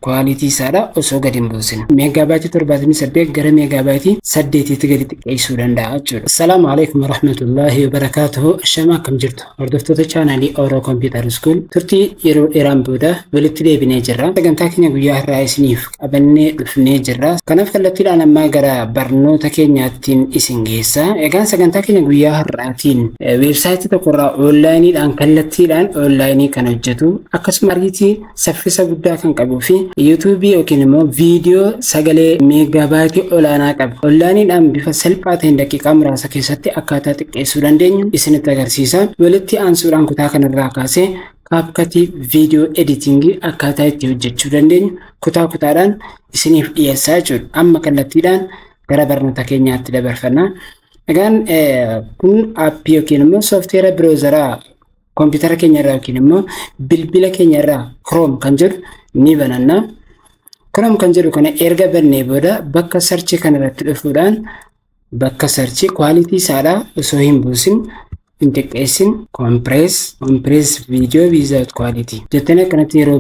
Quality isaadha osoo gadi hin buusin. Megabyte 78 gara megabyte 8tti gadi xiqqeessuu danda'a jechuudha. Assalaamu alaikum warahmatullahi wabarakaatuhu. Ashama, akkam jirtu? Hordoftoota chaanaalii Oro Computer School, turtii yeroo dheeraan booda walitti deebinee jirra. Sagantaa keenya guyyaa har'aa isiniif qabannee dhufnee jirra. Kanaaf kallattiidhaan ammaa gara barnoota keenyaattiin isin geessa. Egaan sagantaa keenya guyyaa har'aatiin website tokkorraa onlineiidhaan, kallattiidhaan online kan hojjetu, akkasuma ariitii saffisa guddaa kan qabuu fi YouTube yookiin immoo viidiyoo sagalee megabyte olaanaa qabu onlineiidhaan bifa salphaa ta'een daqiiqaa muraasa keessatti akkaataa xiqqeessuu dandeenyu isinitti agarsiisa. Walitti aansuudhaan kutaa kanarraa kaasee CapCut video editing akkaataa itti hojjechuu dandeenyu kutaa kutaadhaan isiniif dhiyeessaa jechuudha. Amma kallattiidhaan gara barnoota keenyaatti dabarfanna. Egaan kun app yookiin immoo software browser koompitara keenya irraa yookiin immoo bilbila keenya irraa Chrome kan jedhu ni bananna. Chrome kan jedhu kana erga bannee booda bakka search kana irratti dhufuudhaan bakka search quality isaadhaa osoo hin buusin, hin xiqqeessin, compress video without quality jettanii akkanatti yeroo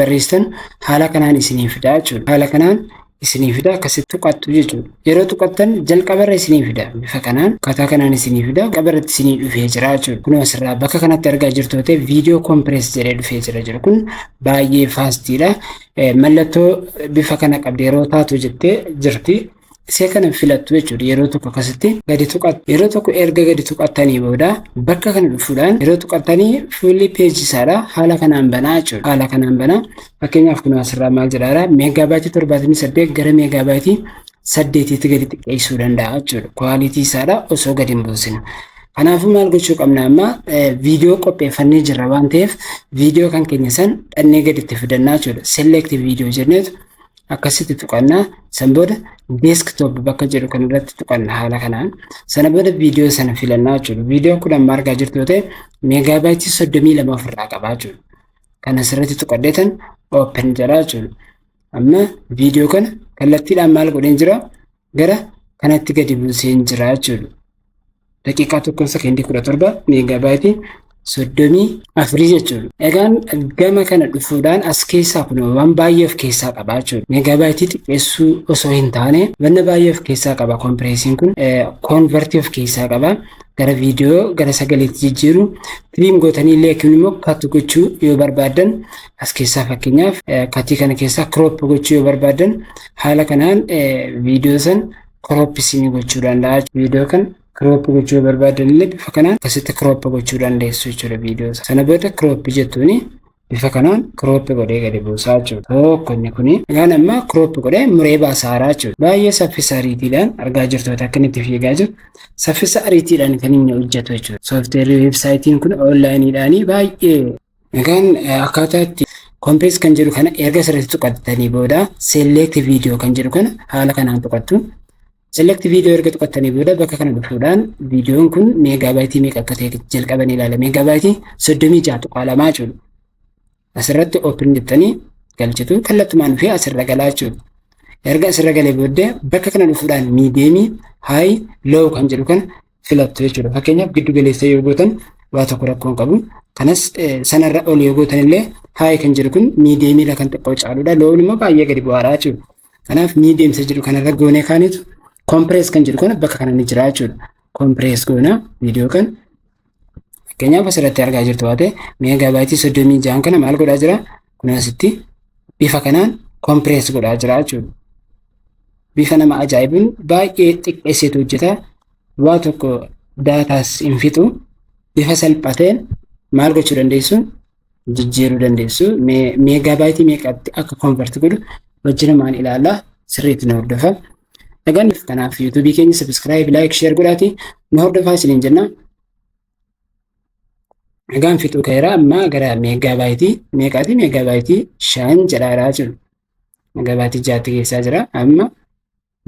barreessitan haala kanaan isinii fida jechuudha. Haala kanaan isinii fida, akkasitti tuqattu jechuudha. Yeroo tuqattan jalqabarra isinii fida, bifa kanaan, akkaataa kanaan isinii fida, jalqabarratti isinii dhufee jira jechuudha. Kun asirraa bakka kanatti argaa jirtu ta'e video compress jedhee dhufee jira jiru kun baay'ee fastiidha. Mallattoo bifa kana qabdi yeroo taatu jettee jirti. Isee kana filattu jechuudha. Yeroo tokko akkasitti gadi tuqattu. Yeroo tokko erga gadi tuqattanii booda bakka kana dhufuudhaan yeroo tuqattanii fuulli page isaadha haala kanaan banaa jechuudha. Haala kanaan banaa. Fakkeenyaaf kun asirraa maal jedhaara? Megabyte 78 gara megabyte 8tti gadi xiqqeessuu danda'a jechuudha. Quality isaadha osoo gadi hin buusin. Kanaafuu maal gochuu qabna? Amma viidiyoo qopheeffannee jirra waan ta'eef viidiyoo kan keenya san dhannee gaditti fidannaa jechuudha. Select video jenneetu akkasitti tuqannaa. San booda desktop bakka jedhu kanarratti tuqanna haala kanaan. Sana booda viidiyoo sana filannaa jechuudha. Viidiyoon kun amma argaa jirtu yoo ta'e megabyte 32 ofirraa qabaa jechuudha. Kan asirratti tuqadheetan open jedhaa jechuudha. Amma viidiyoo kana kallattiidhaan maal godheen jira? Gara kanatti gadi buuseen jira jechuudha. Daqiiqaa 1 sekendii 17, megabyte 34 jechuudha. Egaan gama kana dhufuudhaan as keessaa kun waan baay'ee of keessaa qaba jechuudha. Megabyte xiqqeessuu osoo hin taane wanna baay'ee of keessaa qaba. Compressiin kun convert of keessaa qaba. Gara viidiyoo gara sagaleetti jijjiiru, trim gootanii illee yookiin immoo cut gochuu yoo barbaaddan, as keessaa fakkeenyaaf cut kana keessaa crop gochuu yoo barbaaddan haala kanaan viidiyoo san crop isinii gochuu danda'a. Viidiyoo kan crop gochuu yoo barbaadan illee bifa kanaan akkasitti crop gochuu dandeessu jechuudha viidiyoo. Sana booda crop jettuuni bifa kanaan crop godhee gadi buusaa jechuudha. Tokko inni kuni. Egaan amma crop godhee muree baasaa jechuudha. Baay'ee saffisa ariitiidhaan argaa jirtoota akka inni itti fiigaa jiru. Saffisa ariitiidhaan kan inni hojjetu jechuudha. Softwareri websiteiin kun onlineiidhaanii baay'ee. Egaan akkaataa itti compress kan jedhu kana erga sirriitti tuqattanii booda select video kan jedhu kana haala kanaan tuqattu. Select video erga tuqattanii booda bakka kana dhufuudhaan viidiyoon kun megabyte meeqa akka ta'e jalqaban ilaala. Megabyte 36.2 jechuudha. Asirratti open jettanii galchitu, kallattumaan dhufee asirra galaa jechuudha. Erga asirra galee booddee bakka kana dhufuudhaan medium, high, low kan jedhu kana filattu jechuudha. Fakkeenyaaf giddu galeessa yoo gootan waa tokko rakkoo hin qabu. Kanas sanarra ol yoo gootan illee high kan jedhu kun mediumiidha kan xiqqoo caaludha. Lown immoo baay'ee gadi bu'aadha jechuudha. Kanaaf mediumsa jedhu kanarra goonee kaanitu compress kan jedhu kana bakka kana ni jira jechuudha. Compress goona viidiyoo kan. Fakkeenyaaf asirratti argaa jirtu waate megabyte 36n kana maal godhaa jira? Kun asitti bifa kanaan compress godhaa jira jechuudha. Bifa nama ajaa'ibuun baay'ee xiqqeesseetu hojjeta. Waa tokko dataas hin fixu. Bifa salphateen maal gochuu dandeessu? Jijjiiruu dandeessu. Megabyte meeqatti akka convert godhu wajjinumaan ilaallaa, sirriitti nu hordofa. Egaan kanaaf YouTube keenya subscribe, like, share godhaati nu hordofaa isiniin jenna. Egaan fixuu ka'eera, amma gara megabyte meeqaati? Megabyte 5 jedhaaraa jiru. Megabyte 6tti keessaa jira. Amma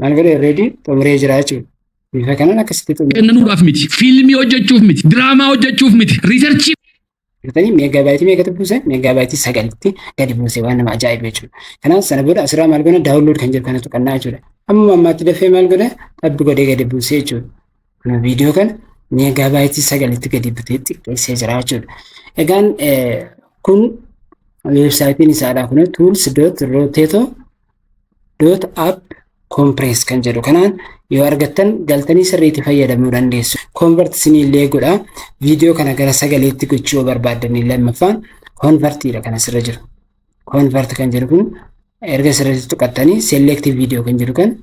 maal godhe? Already xumuree jira jechuudha. Bifa kanaan akkasitti xumuree. Kennanuudhaaf miti, fiilmii hojjechuuf miti, diraamaa hojjechuuf miti, research Argitanii, megabyte meeqatti buuse? Megabyte 9tti gadi buuse, waan nama ajaa'ibu jechuudha. Kanaaf sana booda asirraa maal goona? Download kan jedhu kana tuqannaa jechuudha. Amma ammaatti dafee maal godhe? Xabbi godhee gadi buuse jechuudha. Kun viidiyoo kana megabyte 9tti gadi butee xiqqeessee jira jechuudha. Egaan kun Weebsaayitiin isaadha kun tools.rotato.app compress kan jedhu kanaan yoo argattan galtanii sirriitti fayyadamuu dandeessu. Convert isinii godha. Viidiyoo kana gara sagaleetti gochuu yoo barbaaddanii, lammaffaan convertiidha kan asirra jiru. Convert kan jedhu kun erga sirriitti tuqattanii, select video kan jedhu kan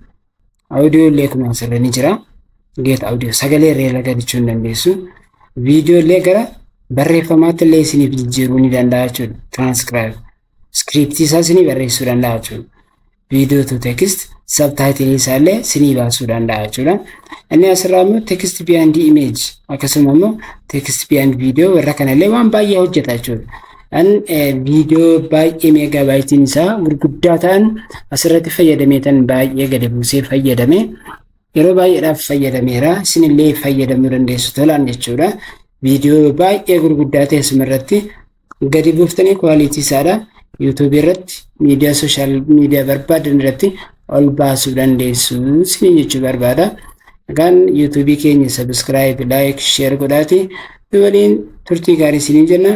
audio illee kun asirra ni jira. Get audio, sagalee irra galchuu hin dandeessu. Viidiyoo illee gara barreeffamaatti illee isiniif jijjiiruu ni danda'a jechuudha. Transcribe. Scriptii isaa isinii barreessuu danda'a jechuudha. Video to text, subtitle isaa illee isinii baasuu danda'a jechuudha. Inni asirraa immoo text behind image, akkasuma immoo text behind video, warra kanallee waan baay'ee hojjeta jechuudha. An viidiyoo baay'ee meegaabaayitiin isaa gurguddaa ta'an asirratti fayyadameetan baay'ee gadi buusee fayyadame, yeroo baay'eedhaaf fayyadameera. Isinillee fayyadamuu dandeessu tolaan jechuudha. Viidiyoo baay'ee gurguddaa ta'e irratti gadi buuftanii quality isaadha. YouTubeii irratti, miidiyaa social media barbaadan irratti ol baasuu dandeessu isinii jechuu barbaada. Egaan YouTubeii keenya subscribe, like, share godhaati waliin turtii gaarii isiniin jenna.